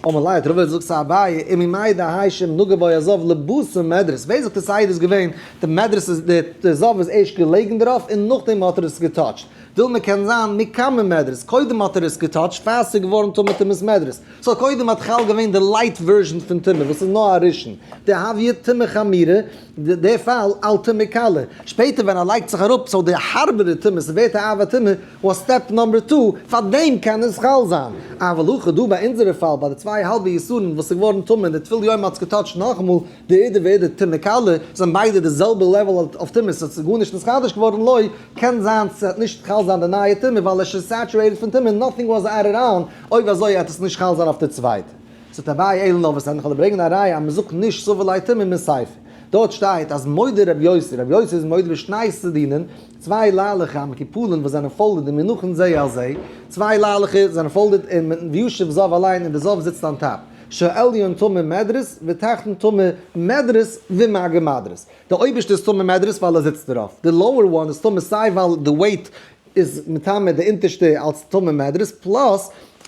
אמר ליה האט רבא געזאגט צו אביי, וממאי דהאי שאם נגע בו הזב לבתר מדרס, ווער זאגט די סדר איז געווען, די מדרס איז, די זב איז ערשט געלעגן דערויף און נאכדעם האט ער עס געטאטשט, דילמא קען זיין מקמי מדרס, קודם האט ער עס געטאטשט פאר ס'איז געווארן טמא טומאת מדרס, so קודם האט חל געווען די light version פון טומאה וואס איז נאר א ראשון, דהויא טומאה חמירא, די פאל על טומאה קלה, שפעטער ווען ער לייגט זיך אראפ so די הארבערע טומאה ס'ווערט א אב הטומאה was step number two, פאר דעם קען עס חל זיין. אבל הכא דא ביי אונזערע פאל ביי די צוויי האלבע עישורין וואס איז געווארן טמא און די טבול יום האט עס געטאטשט נאכאמאל דאידי ואידי טומאה קלה, זענען ביידע די זעלבע level of טומאה סאיז גארנישט נתחדש געווארן לא קען זיין ס'וועט נישט חל זיין די נייע טומאה ווייל עס איז שוין saturated פון טומאה nothing was added on, אויב אזוי עט עס נישט חל זיין אויף די צווייטע. זאגט אביי אלא נאר וואס איך וועל ברענגען א ראיה אז מ'זאגט נישט סבר ליה טומאה מסיפא. דארט שטייט אז מודה רבי יוסי, רבי יוסי איז מודה בשני סדינין, צוויי ליילעכע המקופלין וואס זענען folded ומונחין זה על זה, צוויי ליילעכע זענען folded און ויושב זב אליין און די זב זיצט on top, שהעליון טמא מדרס ותחתון טמא מדרס ומגע מדרס. די אויבערשטע איז טמא מדרס ווייל ער זיצט דערויף, די lower one איז טמא סיי ווייל די weight איז מטמא די אונטערשטע אלס טמא מדרס, plus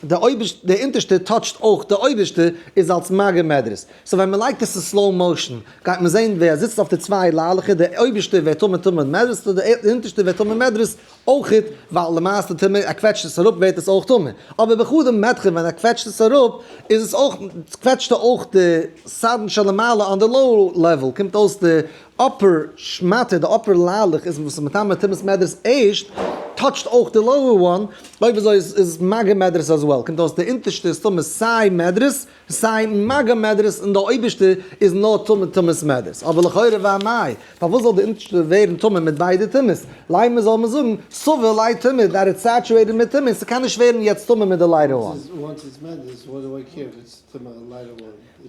די אויבערשטע, די אונטערשטע טאטשט אויך די אויבערשטע איז אלס מגע מדרס. so ווען מען לייגט עס אין slow motion גייט מען זען ווי ער זיצט אויף די צוויי ליילעכער, די אויבערשטע ווערט טמא טמא מדרס, די אונטערשטע ווערט טמא מדרס אויכעט, ווייל למעשה טמא, ער קוועטשט עס אראפ ווערט עס אויך טמא. אבער בחדא מדחי ווען ער קוועטשט עס אראפ איז עס אויך, קוועטשט ער אויך די סדין שלמעלה on די lower level, קומט אויס די upper שמאטע, די upper ליילעך איז וואס איז מטמא טומאת מדרס ערשט, טאטשט אויך די lower one, אויב אזוי איז מגע מדרס as well, קומט אויס די אונטערשטע איז טמא סיי מדרס סיי מגע מדרס און די אויבערשטע איז נאר טמא טומאת מדרס, אבער לכאורה ואמאי, פארוואס זאל די אונטערשטע ווערן טמא מיט ביידע טומאות? לימא זאל מען זאגן, סבר ליה טומאה, that it's saturated מיט טומאה, ס'קען נישט ווערן יעצט טמא מיט די lighter one.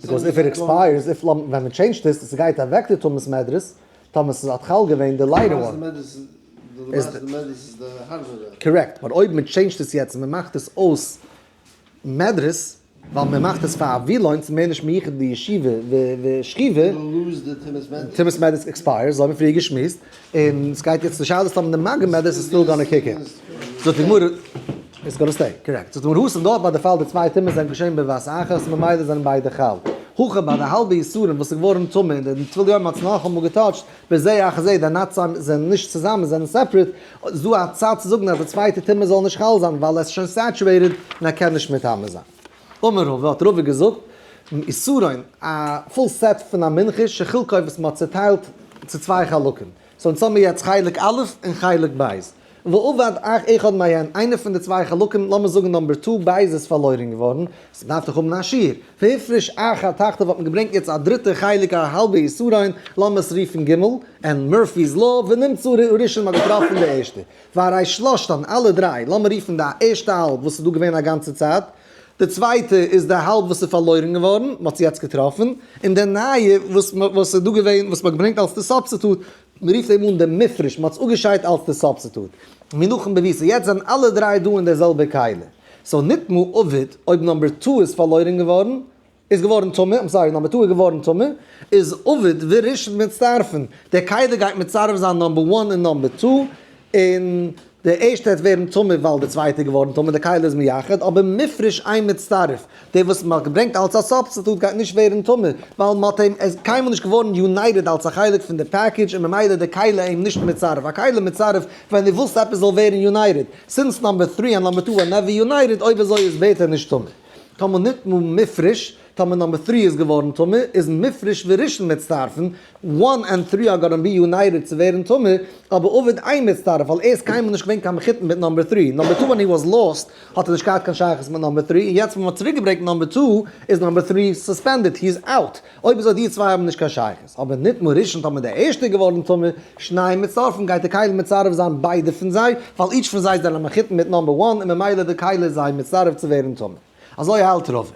Because if it expires, if ווען מען טשעינדזשט עס, עס גייט אוועק די טומאת מדרס, טאמער ס'איז האט חל געווען די lighter one. Correct, but אויב מען טשעינדזשט עס יעצט און מען מאכט עס אויס מדרס, ווייל מען מאכט עס פאר א וילון, ס'איז מער נישט מיוחד לישיבה ושכיבה. טומאת מדרס expires, אזוי האבן מיר פריער געשמועסט, און ס'גייט יעצט די שאלה איז טאמער די מגע מדרס איז still gonna kick in. זאגט די גמרא, it's gonna stay, correct. זאגט די גמרא, התם דארט ביי די פאל די צוויי טומאות זענען געשען בבת אחת, ממילא זענען ביידע חל. הכא ביי די האלבע עישורין וואס איז געווארן טמא און די טבול יום האט עס נאכאמאל געטאטשט, בזה אחר זה, די נאט זענען נישט צוזאמען, זענען separate, איז דא א צד צו זאגן אז די צווייטע טומאה זאל נישט חל זיין ווייל עס איז שוין saturated און ער קען נישט מטמא זיין. אמר רבא, האט רבא געזאגט, עישורין, א full set פון א מנחה שחילקו וואס מען האט צוטיילט צו צוויי חלקים. so אונז האמיר יעצט חלק א' און חלק ב'. ואבד אך אחד מהן, איינע פון די צוויי חלקים, לאמיר זאגן number two, ב' איז פארלוירן געווארן, ס'דארף דאך האבן א שיעור. והפריש אחר תחתיו האט מען געברענגט יעצט א דריטע חלק א האלבע עישורין, לאמיר עס רופן ג', and Murphy's law, ונמצא הראשון מ'האט געטראפן די ערשטע. והרי שלשתן, אלע דריי, לאמיר רופן די ערשטע האלב וואס איז דא געווען א גאנצע צייט, די צווייטע איז די האלב וואס איז פארלוירן געווארן, מ'האט זי יעצט געטראפן, און די נייע וואס וואס איז דא געווען וואס מ'האט געברענגט אלס די substitute, מ'רופט אים אן די מופרש, מ'האט עס אפגעשיידט אלס די substitute. מונחין בביתה, יעצט זענען אלע דריי דא אין דער זעלבער כלי. so נטמא אבד, אויב number two איז פארלוירן געווארן, איז געווארן טמא, I'm sorry, number two איז געווארן טמא, איז אבד וראשון מצטרפין, דער כלי גייט מצרף זיין number one און number two, און די ערשטע וועט ווערן טמא ווייל די צווייטע איז געווארן טמא, די כלי איז מייחד, אבער מופרש אין מצטרף, דער וואס מען האט געברענגט אלס א substitute גייט נישט ווערן טמא, ווייל מען האט אים, ער איז קיינמאל נישט געווארן united אלס א חלק פון די package און ממילא די כלי אים נישט מצרף, א כלי מצרף ווען דו ווילסט עפעס זאל ווערן united, since number three און number two are never united, אויב אזוי איז ווערט ער נישט טמא. טאמער נטמא מופרש, טאמער number three איז געווארן טמא, איז מופרש וראשון מצטרפין, one and three are gonna be united צו ווערן טמא, אבער אבד אין מצטרף, ווייל ער איז קיינמאל נישט געווען קיין מחותן מיט number three, number two ווען he was lost האט ער נישט געהאט קיין שייכות מיט number three, און יעצט ווען מ'האט צוריק געברענגט number two איז number three suspended, he is out, אויב אזוי די צוויי האבן נישט קיין שייכות, אבער נטמא ראשון טאמער דער ערשטער איז געווארן טמא, שניהם מצטרפין גייט די כלי מצרף זיין ביידע פון זיי, ווייל each פון זיי זענען א מחותן מיט number one און ממילא די כלי איז זיי מצרף צו ווערן טמא. אזוי האלט רבא.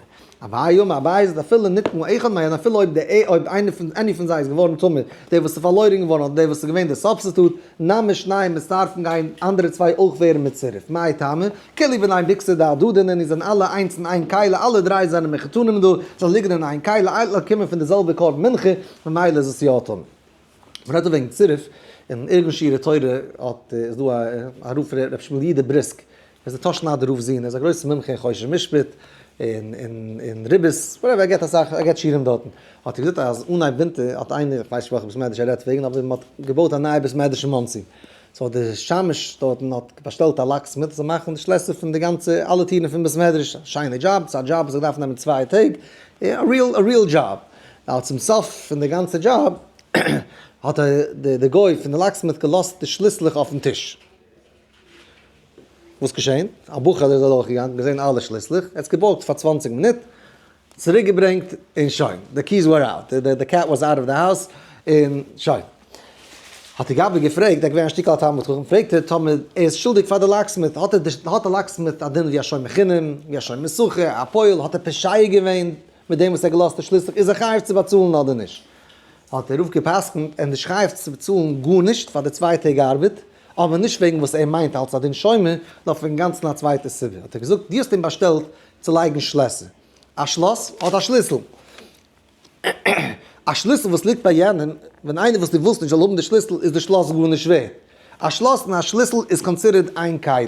אביי אמר, אביי זאגט אפילו נטמא אחד מהן, אפילו אויב די אויב איינער פון any פון זיי איז געווארן טמא, דער וואס איז פארלוירן געווארן אדער דער וואס איז געווען דער substitute, נמי שנים מצטרפין גייען אנדערע צוויי אויך ווערן מצורף. מאי טעמא? כולהו בני בוקתא דהדדי נינהו זענען אלע איינס אין איין כלי, אלע דריי זענען מחותנים דא, זיי ליגן אין איין כלי, אלע קומען פון די זעלבע קרבן מנחה, ממילא איז עס יא טמא. מען רעדט דא וועגן צירוף, אין ארגון שיעורי תורה האט איז דא א רב ר' שמואל יודא בריסק, ער איז דער טאשנאדער רב'ס זון, ער איז א גרויסער מומחה אין חושן משפט, און אין אין ריבית, whatever, ער געבט אסאך, ער געבט שיעורים דארטן, האט ער געזאגט אז אנהייב ווינטער האט איינער, איך ווייס נישט וועלכע בית מדרש ער רעדט וועגן, אבער מען האט געבויט א נייע בית מדרש אין מאנסי, so דער שמש דארטן האט באשטעלט א locksmith זאל מאכן די שלעסער פון די גאנצע אלע טירן פון בית מדרש, א שיינע דזשאב, ס'איז א דזשאב וואס האט געדארפט נעמען 2 טעג, א real א real job, ווייל צום סוף פון די גאנצע דזשאב האט די גוי פון די locksmith געלאזט די שליסלעך אויפן טיש. וואס געשען? א בחור איז אדורך געגאנגען געזען אלע שליסלעך, ער האט עס געבארגט פאר 20 מינוט, צוריק געברענגט און שוין, the keys were out, the cat was out of the house, און שוין. האט די גבאי געפרעגט, ער איז געווען א שטיקל א תלמיד חכם, פרעגט ער טאמער ער איז שולדיג פאר די locksmith, האט די locksmith א דין ווי א שומר חינם, ווי א שומר שכר, א פועל, האט ער פושע געווען מיט דעם וואס ער האט געלאזט די שליסלעך, איז ער חייב צו באצאלן אדער נישט? האט דער רב גע'פסק'נט, ער איז נישט חייב צו באצאלן גארנישט פאר די 2 טעג ארבעט, אבער נישט וועגן וואס ער מיינט אלס א דין שומר, נאר פון גאנצן א צווייטע סיבה. האט ער געזאגט, דו האסט אים באשטעלט צו לייגן שלעסער. א שלאס האט א שליסל. א שליסל וואס ליגט ביי יענעם, ווען איינער וואס דו ווילסט נישט זאל האבן די שליסל, איז די שלאס גארנישט ווערט. א שלאס און א שליסל איז considered איין כלי.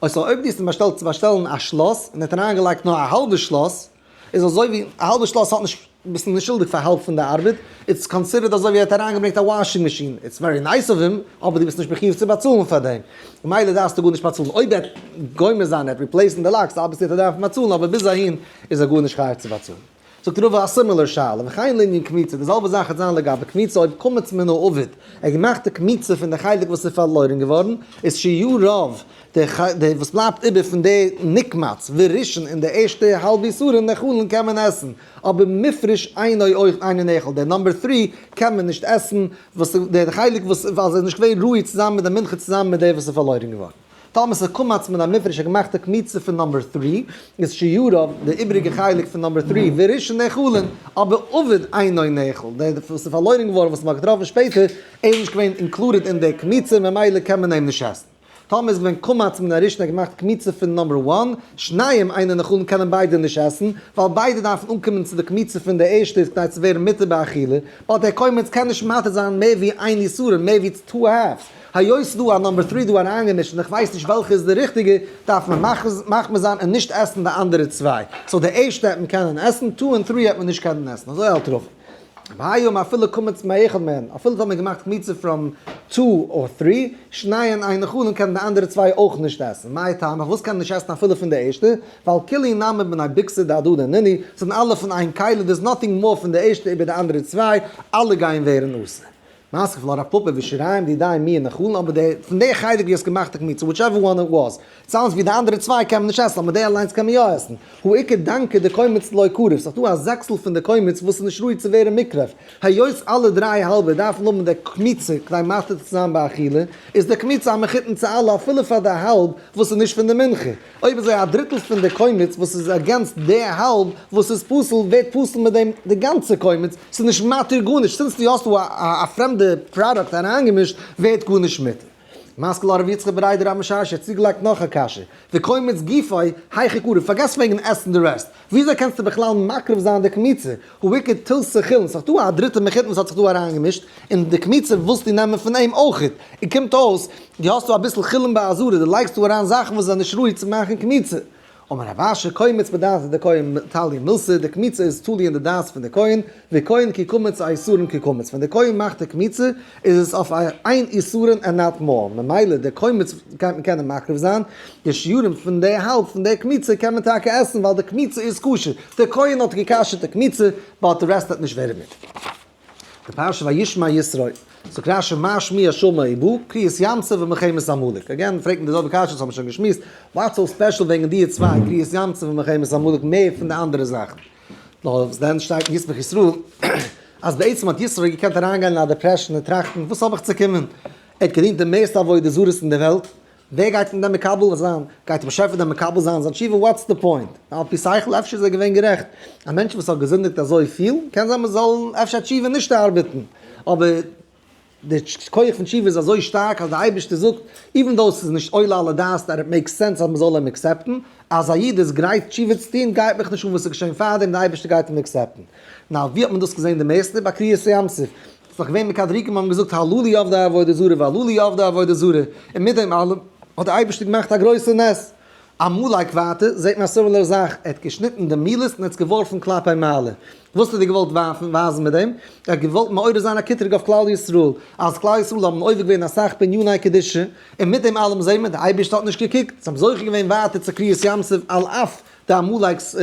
אויב אויב דו האסט אים באשטעלט צו באשטעלן א שלאס, און ער האט אריינגעלייגט נאר א האלבע שלאס, איז אזוי ווי א האלבע שלאס האט נישט, ביסט נישט שולדיג פאר האלב פון די ארבעט, it's considered אזוי ווי ער האט אריינגעברענגט א washing machine, it's very nice of him, אבער דו ביסט נישט מחיוב צו באצאלן פאר דעם, ממילא דארפסטו גארנישט באצאלן, אויב ער וועט גומר זיין ער וועט replace ן די locks, obviously וועט ער דארפן באצאלן, אבער ביז אהין איז ער גארנישט חייב צו באצאלן. זאגט רבא א similar שאלה, וכן לענין קמיצה, די זעלבע זאך וועט זיין לגבי קמיצה, אויב קמץ מן האבד, ער האט געמאכט די קמיצה פון די חלק וואס איז פארלוירן געווארן, איז שיריו, די וואס בלייבט איבער פון די נקמץ וראשון און די ערשטע האלב עישורין נאכלין קען מען עסן, אבער מופרש אינו אויך אינו נאכל, די number three קען מען נישט עסן, וואס די חלק וואס ווייל עס איז נישט געווען ראוי צוזאמען מיט די מנחה צוזאמען מיט די וואס איז פארלוירן געווארן. טאמער ס'איז קמץ מן המופרש א געמאכטע קמיצה פון number three, איז שיריו די איבעריגע חלק פון number three וראשון נאכלין, אבער אבד אינו נאכל, די וואס איז פארלוירן געווארן וואס מ'האט געטראפן שפעטער איז נישט געווען included אין די קמיצה ממילא קען מען אים נישט עסן. טאמער איז געווען קמץ מן הראשון האט געמאכט קמיצה פון number one, שניים אינן נאכלין קענען ביידע נישט עסן, ווייל ביידע דארפן אנקומען צו די קמיצה פון די ערשטע איז כדי צו ווערן מותר באכילה, ווייל דער קומץ קען נישט מתיר זיין מער ווי איין יתרון, מער ווי two halves. היות ס'דא א number three דא אריינגעמישט און איך ווייס נישט וועלכע איז די ריכטיגע, דארף מען מחמיר זיין און נישט עסן די אנדערע צוויי. so די ערשטע העט מען קענען עסן, two און three העט מען נישט קענען עסן. אזוי האלט רבא. והיום אפילו קמץ מאחד מהן, אפילו האט מען געמאכט קמיצה from two or three, שניהן אין נאכלין קענען די אנדערע צוויי אויך נישט עסן. מאי טעמא, פארוואס קען מען נישט עסן אפילו פון די ערשטע? ווייל כולהו נמי בני בוקתא דהדדי נינהו, זענען אלע פון איין כלי, there's nothing more פון די ערשטע איבער די אנדערע צוויי, אלע גייען ווערן אסור. מתקיף לה רב פפא ושיריים דידהו מיהא נאכלין, אבער די פון די חלק ווי האסט געמאכט די קמיצה, whichever one it was, sounds ווי די אנדערע צוויי קען מען נישט עסן, אבער די אליינס קען מען יא עסן. הא איכא דנקא דקומץ דלא קריב, ס'איז דא א זעקסל פון די קומץ וואס איז נישט ראוי צו ווערן מוקרב. היות אלע דריי האלבע דארפן האבן די קמיצה כדי מתיר צו זיין באכילה, איז די קמיצה א מחותן צו אלע אפילו פאר די האלב וואס איז נישט פון די מנחה. אויב אזוי א דריטל פון די קומץ וואס איז against די האלב וואס איז פסול ווערט פסול מיט דעם די גאנצע קומץ, ס'איז נישט מתיר גארנישט, since דו האסט דא א פרעמדע פראדוקט אריינגעמישט ווערט גארנישט מותר. מתקיף לה רב יצחק בריה דרב משרשיא האט צוגעלייגט נאך א קשיא, וקומץ גופיה היכי קריב, פארגעס וועגן עסן די rest, וויאזוי קענסטו בכלל מקריב זיין די קמיצה, הא איכא תילתא חולין, ס'איז דאך דא א דריטע מחותן וואס האט זיך דא אריינגעמישט, און די קמיצה ווילסטו נעמען פון אים אויכעט, און קומט אויס דו האסט דא אביסל חולין בעזרה, דו לייגסט דא אריין זאכן וואס זענען נישט ראוי צו מאכן קמיצה. אמר רב אשי, קומץ בדעתיה דכהן תליא מילתא, די קמיצה איז תלוי אין די דעת פון די כהן, וכהן כי קמץ איסורין כי קמץ, ווען די כהן מאכט די קמיצה איז עס אויף איין איסורין and not more, ממילא די קומץ גייט מען קענען מקריב זיין, די שיעורים פון די האלב פון די קמיצה קען מען טאקע עסן ווייל די קמיצה איז כשר, די כהן האט גע'כשר'ט די קמיצה, but די rest וועט נישט ווערן מותר. די פרשה וישמע יתרו, זאגט רשי מה שמועה שמע ובא, קריעת ים סוף ומלחמת עמלק, again פרעגט מען די זעלבע קשיא וואס האבן שוין געשמועסט, what's so special וועגן די צוויי, קריעת ים סוף ומלחמת עמלק מער פון די אנדערע זאכן? נאר וואס דען שטייט אין ישמח ישראל אז בעצם האט יתרו געקענט אריינגיין אין א depression און טראכטן וואס האב איך צו קומען, ער האט געדינט די מערסטע עבודה זרות אין די וועלט, ווער גייט אים דען מקבל זיין? גייט דער באשעפער דען מקבל זיין זיין תשובה? What's the point? על פי שכל אפשר איז ער געווען גערעכט. א מענטש וואס האט געזינדיגט אזוי פיל, קען זיין מען זאל אפשר תשובה נישט ארבעטן. אבער די כח פון תשובה איז אזוי שטארק אז די אייבערשטער זאגט, even though ס'איז נישט עולה על הדעת that it makes sense אז מ'זאל אים accept ן, אז א איד איז גרייט תשובה צו טון, גייט מיך נישט אן וואס איז געשען פארדעם, די אייבערשטער גייט אים accept ן. Now, ווי האט מען דאס געזען די מערסטע? ביי קריעת ים סוף. ס'איז דאך געווען מקטריגים האבן געזאגט הללו עובדי עבודה זרה והללו עובדי עבודה זרה, און מיט דעם אלעם האט דער אייבערשטער געמאכט א גרויסע נס. עמלק ווייטער זעט מען א similar זאך, ער האט געשניטן די מילות און האט עס געווארפן כלפי מעלה. וואס האט ער געוואלט ווארפן ווייזן מיט דעם? ער האט געוואלט מעורר זיין א קטרוג אויף כלל ישראל, אז כלל ישראל האבן עובר געווען אסאך בעניני קדושה, און מיט דעם אלעם זעט מען די אייבערשטער האט נישט געקוקט, זיי האבן זוכה געווען ווייטער צו קריעת ים סוף על אף די עמלק'ס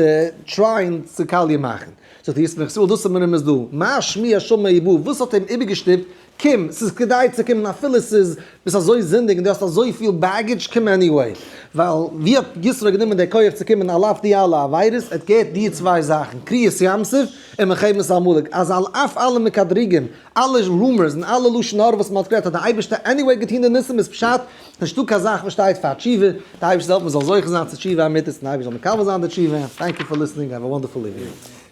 try ען צו קאליע מאכן. זאגט דער ישמח ישראל, דאס איז מרומז דא, מה שמועה שמע ובא, וואס האט אים איבערגעשטופט, קום, ס'איז כדאי צו קומען אפילו ס'איז, ביסט אזוי זינדיג און דו האסט אזויפיל baggage, קום anyway. ווייל ווי האט יתרו גענומען די כח צו קומען על אף די אלע עבירות, ער האט געהערט די צוויי זאכן, קריעת ים סוף און מלחמת עמלק, אז על אף אלע מקטריגים, אלע rumors און אלע לשון הרע וואס מ'האט גערעדט האט די אייבערשטער anyway געטון די ניסים איז פשט, נישטא קיין זאך וואס שטייט פאר תשובה, די אייבערשטער זאל העלפן מ'זאל זוכה זיין צו תשובה אמיתית און די אייבערשטער זאל מקבל זיין די תשובה, thank you for listening, have a wonderful evening.